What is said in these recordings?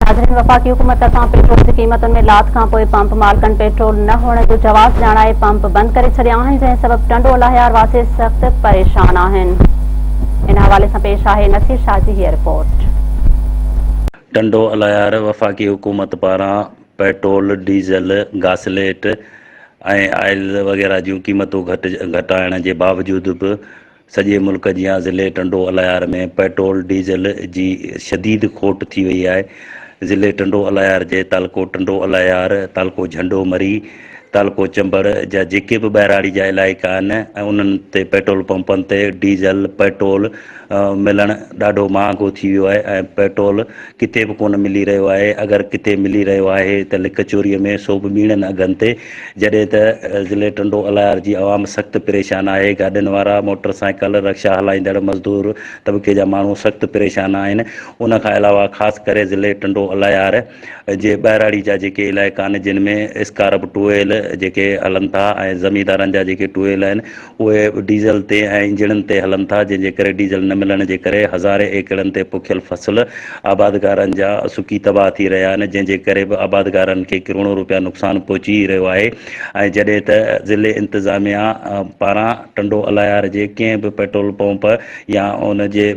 ناظرين وفاقي حڪومت طرفان پيٽرول جي قيمتن ۾ لاٿ کانپوء پمپ مالڪن پيٽرول نه هئڻ جو جواز ڄاڻائي پمپ بند ڪري ڇڏيا آهن جنهن سبب ٽنڊو الاهيار واسي سخت پريشان آهن ان حوالي سان پيش آهي نصير شاهه جي هيء رپورٽ. ٽنڊو الاهيار وفاقي حڪومت پاران پيٽرول، ڊيزل، گاسليٽ ۽ آئل وغيره جون قيمتون گهٽ گهٽائڻ جي باوجود به سڄي ملڪ جيان ضلعي ٽنڊو الهيار ۾ پيٽرول ڊيزل جي شديد کوٽ ٿي وئي آهي. ضلعي ٽنڊو الهيار جي تعلقو ٽنڊو الهيار، تعلقو جهنڊو مري، تعلقو چمبڙ جا جيڪي به ٻهراڙي جا علائقا آهن انهن تي پيٽرول پمپن تي ڊيزل پيٽرول ملڻ ڏاڍو مهانگو ٿي ويو آهي ۽ پيٽرول ڪٿي به ڪونه ملي رهيو آهي اگر ڪٿي ملي رهيو آهي ته لڪ چوري ۾ سو به ٻيڻن اگهن تي جڏهن ته ضلعي ٽنڊو الهيار جي عوام سخت پريشان آهي، گاڏين وارا، موٽر سائيڪل، رڪشا هلائيندڙ، مزدور طبقي جا ماڻهو سخت پريشان آهن، ان کان علاوه خاص ڪري ضلعي ٽنڊو الهيار جي ٻهراڙي جا جيڪي علائقا آهن جن ۾ اسڪارپ ٽوئيل جيڪي هلن ٿا ۽ زميندارن جا جيڪي ٽوئيل آهن اهي ڊيزل تي ۽ انجڻن تي هلن ٿا، جنهن جي ڪري ڊيزل نه ملڻ جي ڪري هزارين ايڪڙن تي پوکيل فصل آبادگارن جا سڪي تباهه ٿي رهيا آهن، جنهن جي ڪري به آبادگارن کي ڪروڙون روپيا نقصان پهچي رهيو آهي ۽ جڏهن ته ضلعي انتظاميا پاران ٽنڊو الهيار جي ڪنهن به پيٽرول پمپ يا ان جي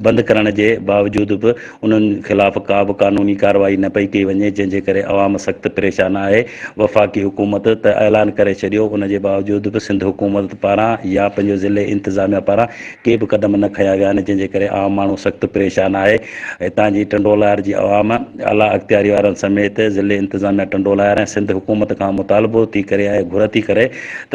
بند ڪرڻ جي باوجود به انهن خلاف ڪا به قانوني ڪارروائي نه پئي ڪئي وڃي جنهن جي ڪري عوام سخت پريشان آهي وفاقي حڪومت ته اعلان ڪري ڇڏيو ان جي باوجود به سنڌ حڪومت پاران يا پنهنجو ضلعي انتظاميا پاران ڪي به قدم نه کنيا ويا آهن جنهن جي ڪري عام ماڻهو سخت پريشان آهي هتان جي ٽنڊوالهيار جي عوام اعليٰ اختياري وارن سميت ضلعي انتظاميا ٽنڊوالهيار ۽ سنڌ حڪومت کان مطالبو ٿي ڪري ۽ گهر ٿي ڪري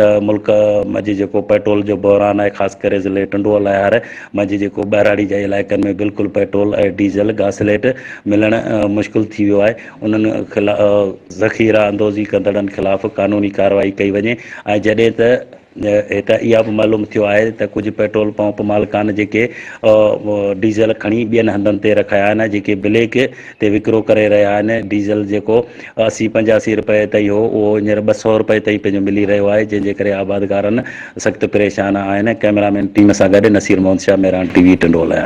ته ملڪ منجهه جيڪو پيٽرول جو بحران آهي خاص ڪري ضلعي ٽنڊوالهيار منجهه جيڪو ٻهراڙي جا علائقن ۾ بلڪل پيٽرول ۽ ڊيزل گاسليٽ ملڻ مشڪل ٿي ويو آهي انهن خلاف ذخيره اندوزي ڪندڙن خلاف قانوني ڪارروائي ڪئي وڃي ۽ جڏهن ته هت اها به معلوم ٿيو آهي ته ڪجهه پيٽرول پمپ مالڪان جيڪي ڊيزل کڻي ٻين هنڌن تي رکايا آهن جيڪي بليڪ تي وڪرو ڪري رهيا آهن، ڊيزل جيڪو 80 85 رپئي تائين هو اهو هينئر 200 رپئي تائين پنهنجو ملي رهيو آهي جنهن جي ڪري آبادگارن سخت پريشان آهن، ڪئميرا مين ٽيم سان گڏ نصير محمد شاهه مهراڻ ٽي وي ٽنڊو الهيار.